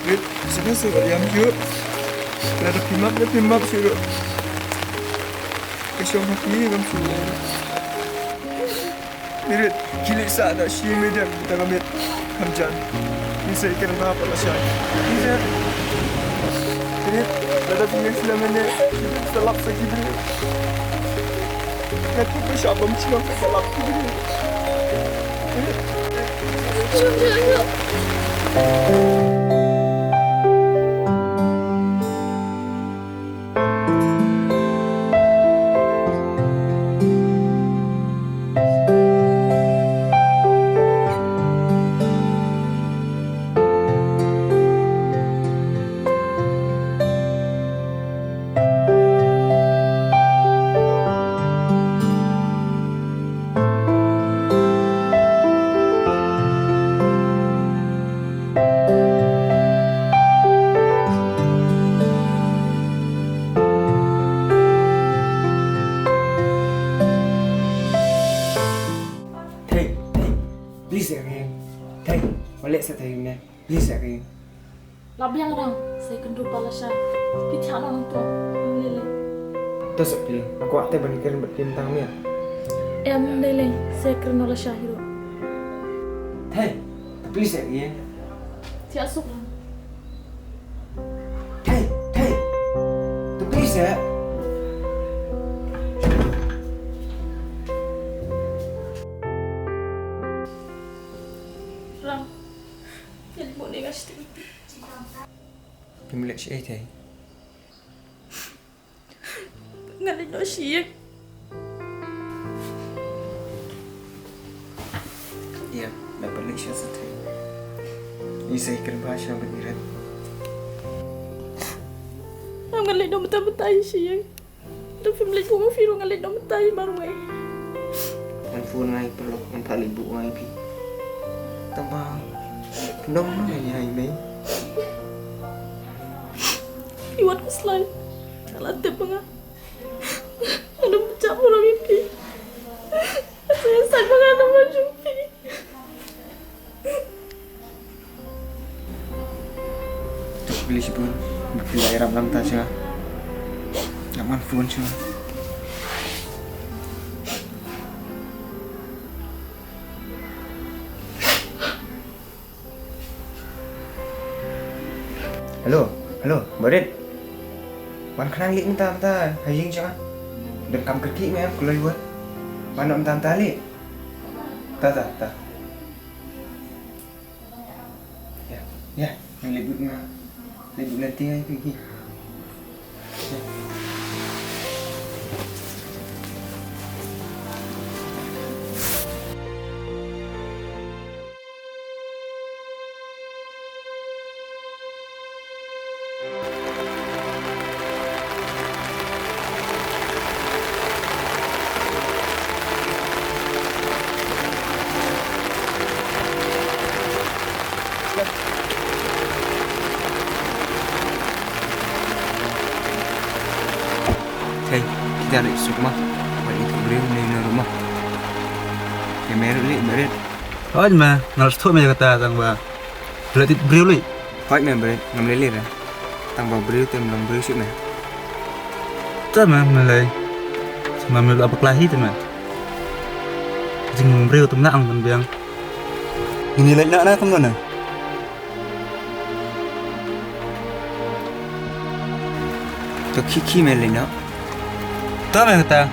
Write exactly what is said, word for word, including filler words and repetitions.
Sini sih yang yuk. Ada pimap, ada pimap sih yuk. Kesong hati ngam sih. Mirit, kili sa da shi medium kita ngamit hamjan. Ni sa ikan ba pa la shai. Ni sa. Mirit, lada punya sila mene, salap sa kibri. Natu pa shabam chilang salap kibri. Mirit. Thei, thei, please again. Thei, wale sa thei ne, please again. Labiang rang, sa kynduh ba la sha. Phi thiah noh nangto, em lei lei. To sa phi, nga kwah te ban kren bad phi mynta mynmiet. Em lei lei, sa kren noh la sha hi ruh. Thei, please again. Thiah suk. Thei, thei. To please eh. Rang. Ïa leh mo ne nga sting. Phim leh shi ei thei. Nga leit noh sha ïing. Ïa, da pynleit sha sa thei. Ngi sa ïakren bha sha ban ïaret. Nga leit noh mynta mynta sha ïing. Da phim leit buh ma phi ruh nga leit noh mynta marwei. Ngan phone ngai paralok ngan phah leit buh ngai phi. Tang ba nong nong ngai hai mei. Phi wat khuslai. Ka la tip ba nga Aduh, pejah burom ïa phi. Saya sang ba nga na ma jong phi. Tuk bili shibun. Bili ïarap lam ta sha. Ngam ngan phone sha. Hello, hello, Barit. Wan khnang leh mynta mynta ha ïing jong nga. Donkam kyrkieh me em, kloi wot. Wan noh mynta mynta leh. Ta ta ta. Ïa, ïa, ngan leit bud nga. Leit bud lynti nga ïa phi. Hei, kita leit suk ma. Wat ïathuh briew ne na ruh ma. Ïa me ruh leit Barit. Hooid me, nga la sngewthuh me ïa kata tang ba. Leit tip briew leit. Hooid me Barit, ngam lei lei re. Tang ba briew te ym long briew shuh me. Te me, me lei. Sma me la bakla hi te me. Jingbriew te me na ang ban biang. Ngin ïa leit noh na kumno na. To khie khie me leit noh. To me kata.